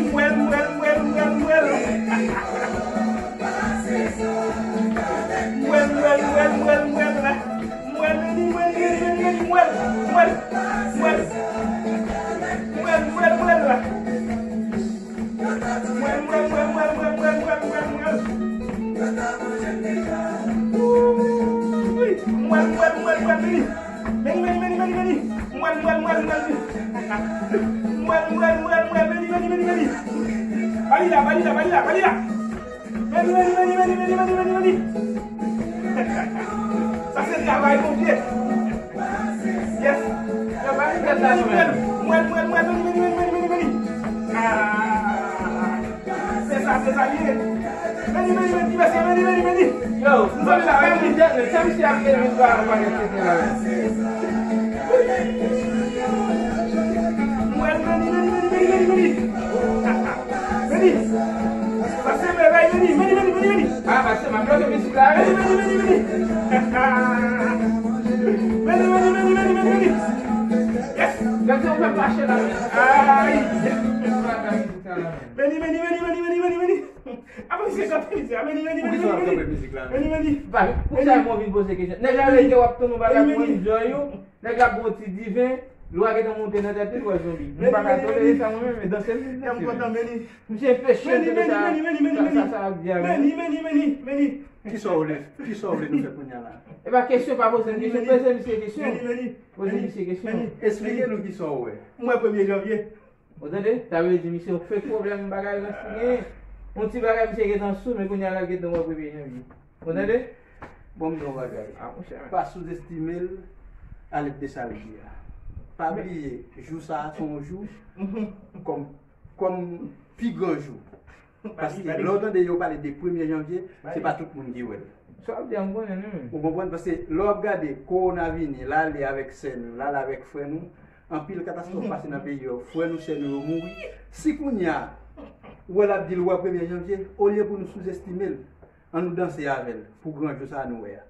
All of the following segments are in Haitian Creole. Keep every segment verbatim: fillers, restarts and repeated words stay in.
Mwèl, mwèl, mwèl, mwèl, mwèl. Mwèl, mwèl, mwèl, mwèl, mwèl. Mwèl, Meni, mwèl, Meni, Meni, Meni, mwèl, mwèl, mwèl. Mwèl, mwèl, mwèl. Mwèl, mwèl, mwèl, mwèl. Wi, mwèl, mwèl, mwèl, mwèl, Meni. Meni, Meni, Meni, Meni, Meni. Mwèl, mwèl, mwèl, mwèl, Meni. Mwèl, mwèl, mwèl, mwèl, Meni, Meni, Meni, Meni. Ba li la, ba li la, ba li la, ba li la. Meni, Meni, Meni, Meni, Meni, Meni, Meni, Meni. Sa se travay Bondye. Yes. Yo pa gen tèt la nou menm. Mwèl, mwèl, mwèl, Meni, Meni, Meni, Meni, Meni, Meni. Ah. Se sa, se sa li ye. Meni, Meni, Meni, ti mesye, Meni, Meni, Meni. Yo, nou fè sa, Meni. Sa misye ap gen nou pa pa gen tete la. Mwen, Meni, Meni, Meni, Meni, Meni, Meni. Meni. Pase mwen, Meni, Meni, Meni, Meni, Meni. Ah, pase, m ap bloke mizik la, Meni, Meni, Meni, Meni. Meni, Meni, Meni, Meni, Meni, Meni. Yes. Gade, ou fè mache la, men. Ay. Meni, Meni, Meni, Meni, Meni, Meni, Meni. Apa misye kanpe mizik la? Meni, Meni, Meni, Meni, Meni. Meni, Meni. Ba, pou sa, mwen vin poze kesyon. Nèg la rete w ap tann yon bagay pou enjoy ou. Nèg la ap gon ti diven. Lwa gentan monte nan tèt li, l wè zonbi. Mwen pa ka tolere sa, mwen menm, e danse m vin danse. M kontan, Meni. Misye fè chen de sa. Meni, Meni, Meni, Meni. Sa, sa ap di a, Meni, Meni, Meni, Meni. Kisa w vle, kisa w vle nou fè kounye a la? E pa kesyon pa poze misye, poze misye kesyon. Meni, Meni. Poze misye kesyon. Meni, eksplike nou kisa w wè. M wè premye janvye. Ou tande? Sa vle di misye yon fake pwoblèm bagay rans li genyen. Yon ti bagay misye gentan sou, men kounye a l ap gentan wè premye janvye. Ou tande? Bon, m di yon bagay. Ah, monchè. Pa souzestime l a lèt de sa l di a. Pa bliye, jou sa a se yon jou kòm, kòm pi gran jou. Paske lè w tande yo pale de premye janvye, se pa tout moun ki wè l. Sa w ap di a, m konnen, non, men. Ou konprann? Paske lè w ap gade kowona vini, l ale avèk sè nou, l ale avèk frè nou, anpil katastwòf pase nan peyi yo, frè nou, sè nou yo mouri. Si kounye a, ou wè l ap di l wè premye janvye, olye pou nou souzestime l, ann nou danse avè l pou gran jou sa a nou wè a.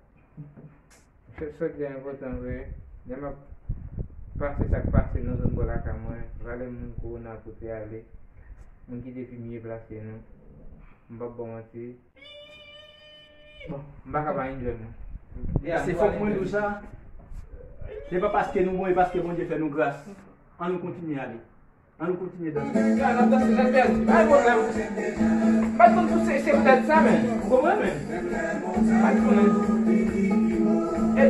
Sa, sa k byen enpòtan vre, lè m ap pase sa k pase nan zòn bò lakay mwen, valè moun kowona pote ale, moun ki te pi mye plase nou, m p ap ba w manti. Bon, m pa ka pa enjoy mwen. Se fòk mwen di w sa. Se pa paske nou bon, e paske Bondye fè nou gras. Ann nou kontinye ale. Ann nou kontinye danse. Ya, n ap danse, n ap pèdi. Pa gen pwoblèm. Pa t konn pou se, se poutèt sa, men. Ou konprann, men? Pa t konn. E,